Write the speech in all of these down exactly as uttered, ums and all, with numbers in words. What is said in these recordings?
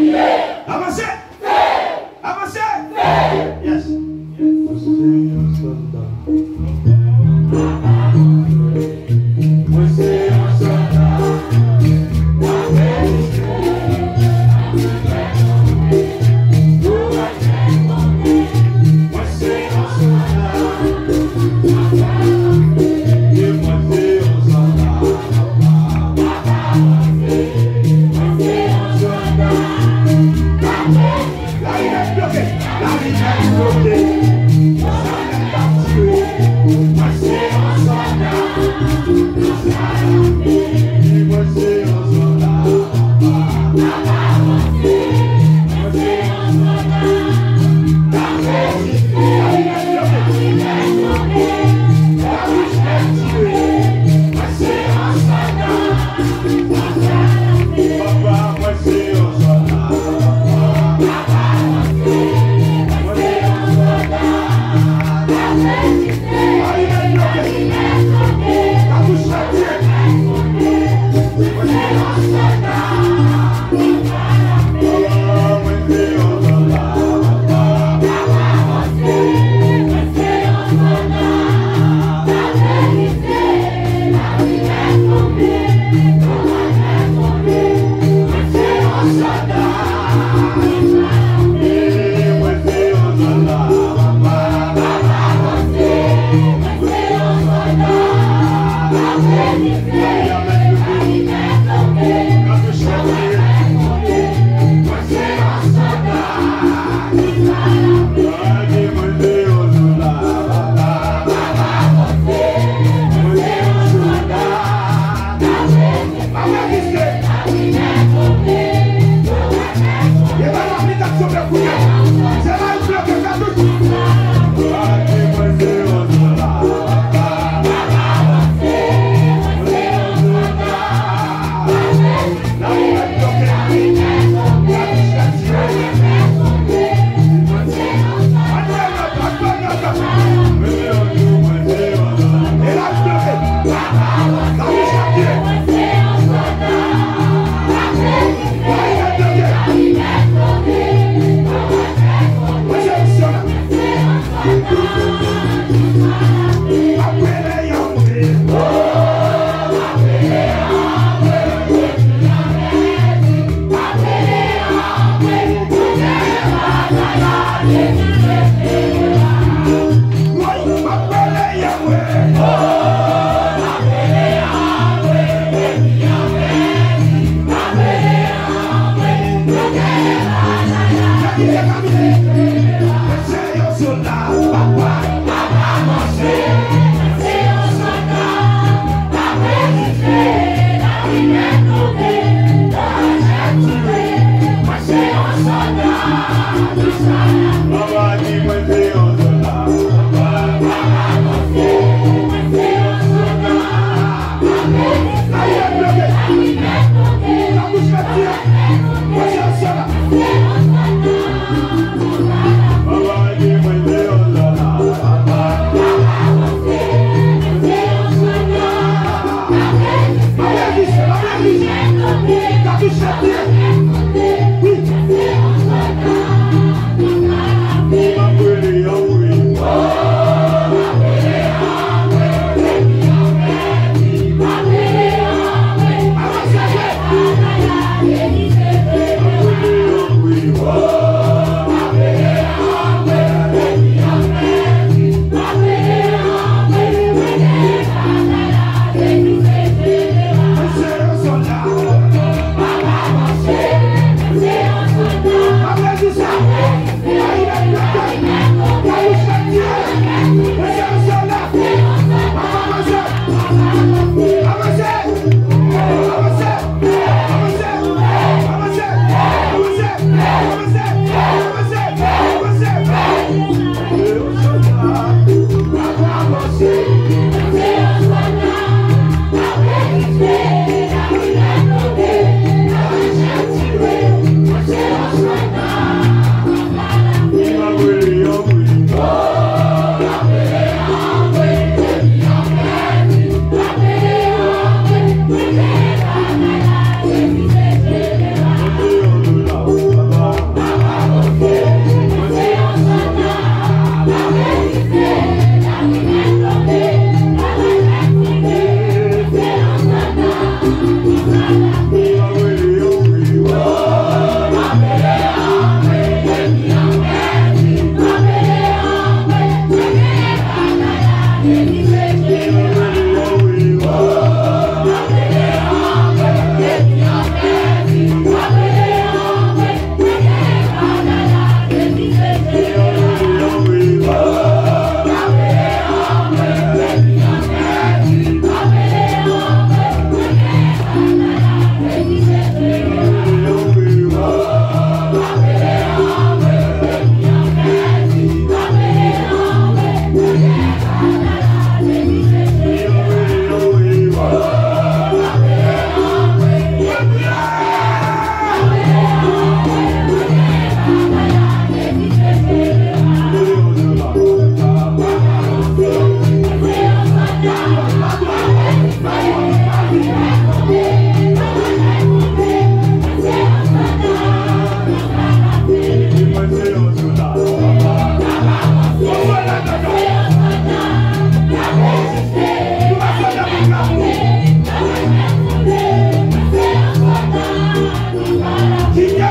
Avanse! Avanse! Yes! Mwen se yon sòlda. Mwen se yon sòlda. Mwen se yon sòlda. Mwen se yon sòlda. Mwen se yon sòlda. Larimè bloke. Larimè bloke. Sa mèt ap tire. Mwen se yon sòlda. Mwen se yon sòlda.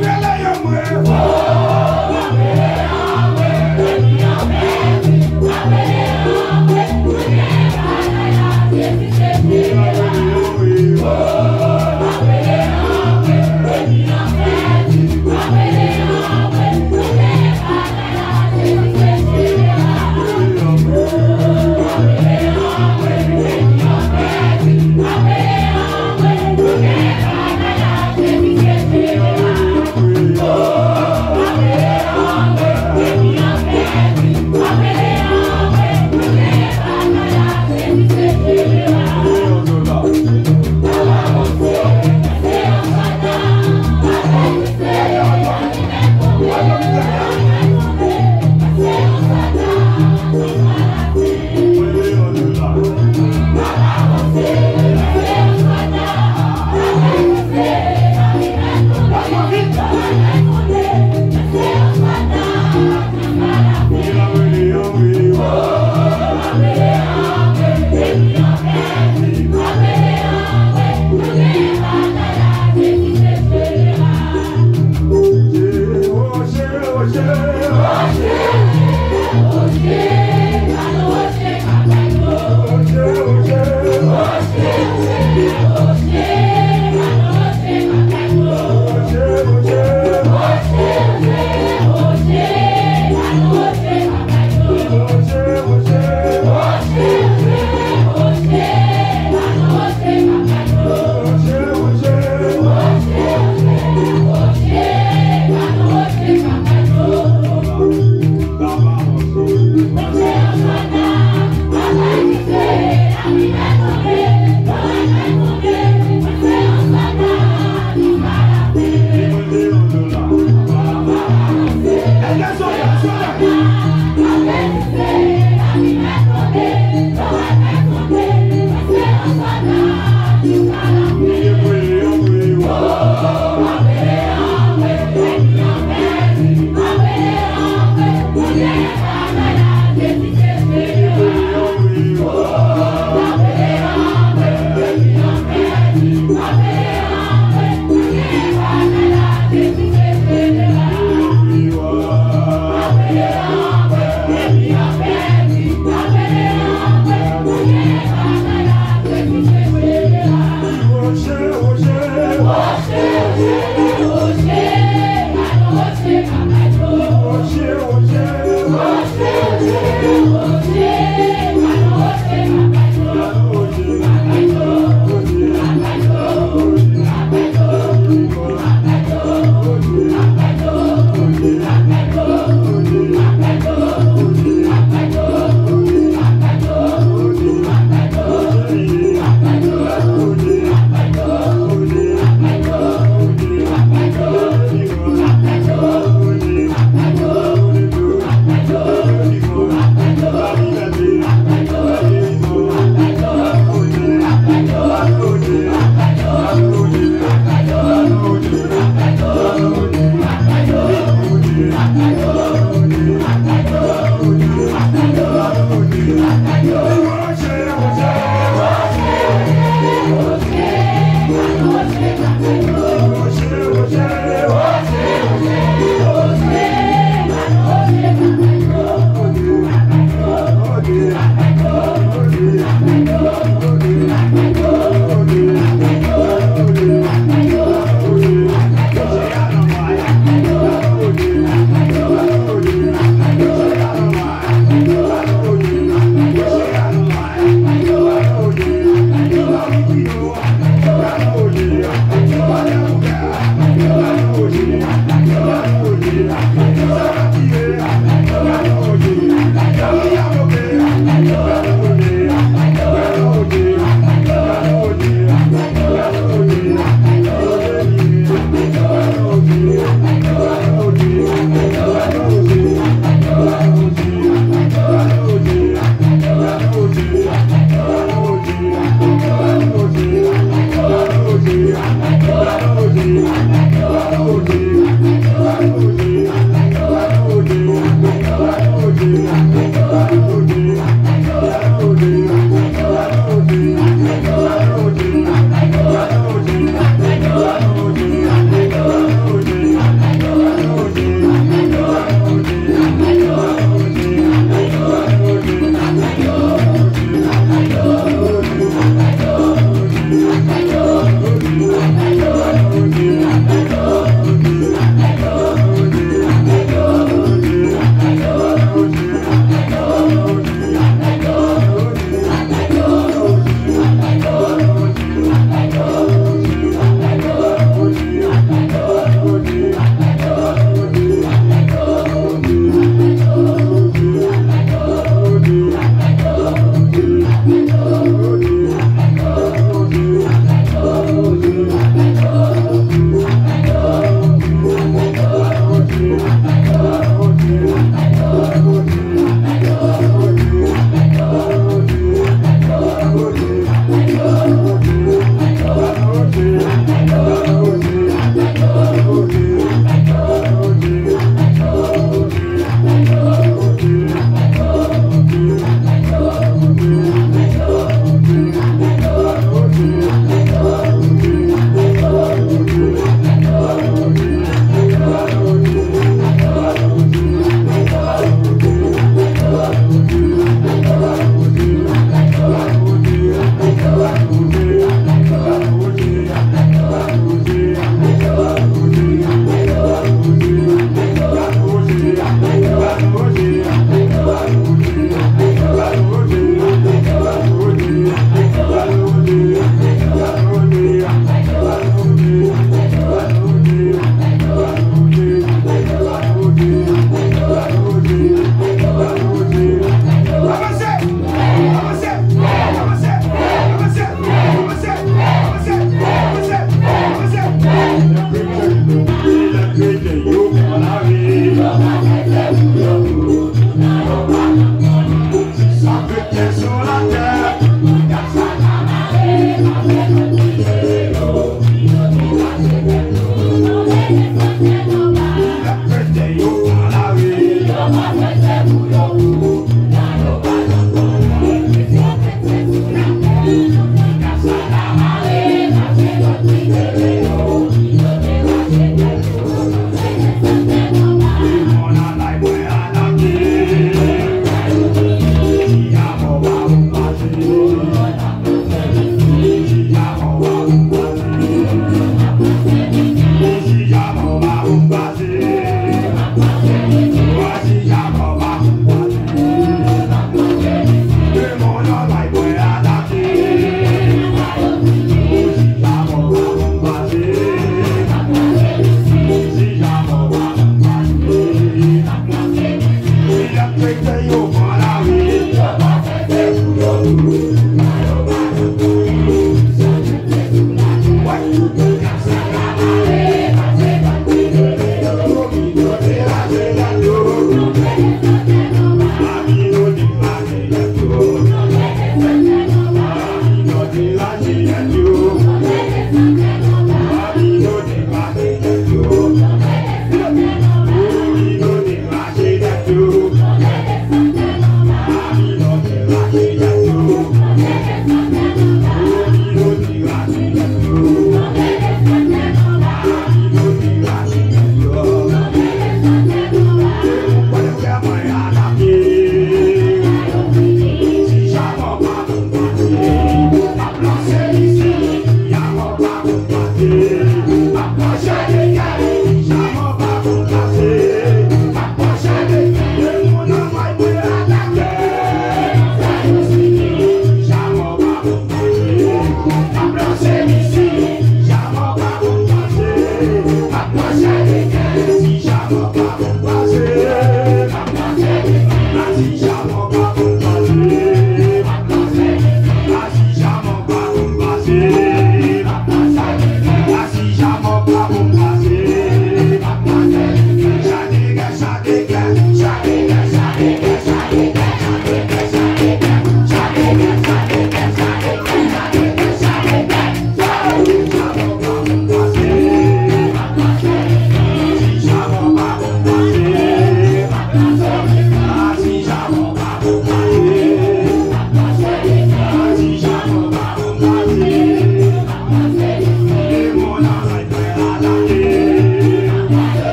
Rele yo mwen.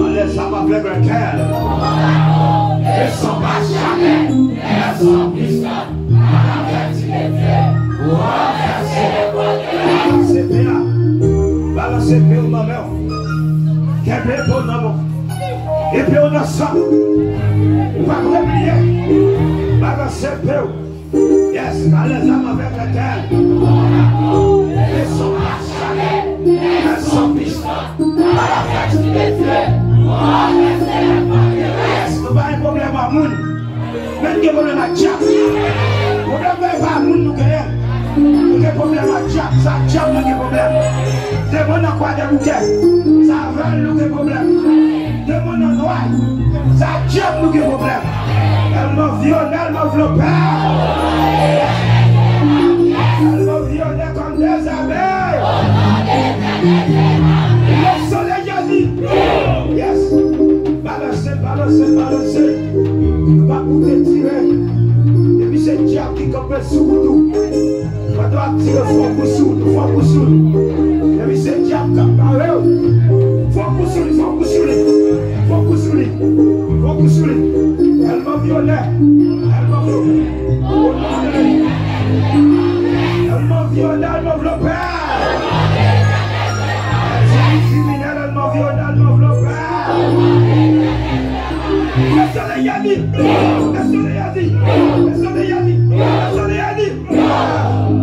Alè sa m ap fè kè l. Desann pa jamè, desann plis. Balanse pe a. Balanse pe w nan men w. Kenbe epe w nan men w. Epe w nan san. Ou pa dwe bliye. Balanse pe w. Yes, alèz avèk Letènèl. Leson pa chale, leson pis. Yes, nou pa gen pwoblèm ak moun. Men nou gen pwoblèm ak dyab. Pwoblèm nou pa moun nou genyen. Nou gen pwoblèm ak dyab. Sa dyab nou gen pwoblèm. Demon nan Kwadèboukè. Sa avè l nou gen pwoblèm. Demon nan nway. Sa dyab nou gen pwoblèm. Èlman vyonè, èlman vlopè. Èlman vyonè kòm dezame. Le soleil a dit. Yes. Balanse, balanse, balanse. Nou pa koute tire. Depi se dyab ki kanpe sou wout ou. Pandan w ap tire, fòk ou sou, fòk ou sou. Depi se dyab k ap bare w, fòk ou sou li, fòk ou sou li. Fòk ou sou li, fòk ou sou li. Èlman vyonè, èlman vlopè. Èlman vyonè, èlman vlopè. Kriminèl, èlman vyonè, èlman vlopè. Le soleil a dit. Le soleil a dit. Le soleil a dit. Le soleil a dit.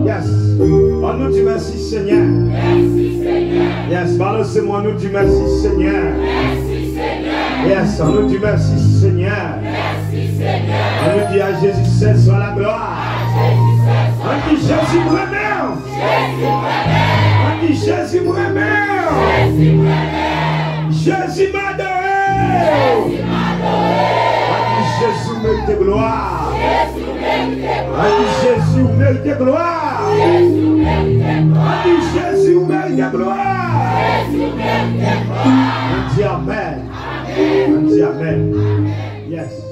Yes. Ann nou di mèsi, Senyè. Mèsi, Senyè. Yes, balanse men w, ann nou di mèsi, Senyè. Mèsi, Senyè. Yes, ann nou di mèsi, Senyè. Mèsi, Senyè. Ann nou di a Jezi sèl swa la glwa. A Jezi sèl swa la glwa. Ann di, Jezi, m renmen w. Jezi, m renmen w. Ann di, Jezi, m renmen w. Jezi, m renmen w. Jezi, m adore w. Jezi, m adore w. Ann di, Jezi, ou merite glwa. Jezi, ou merite glwa. Ann di, Jezi, ou merite glwa. Jezi, ou merite glwa. Ann di, Jezi, ou merite glwa. Jezi, ou merite glwa. Ann di, amèn. Amèn. Ann di, amèn. Amèn. Yes.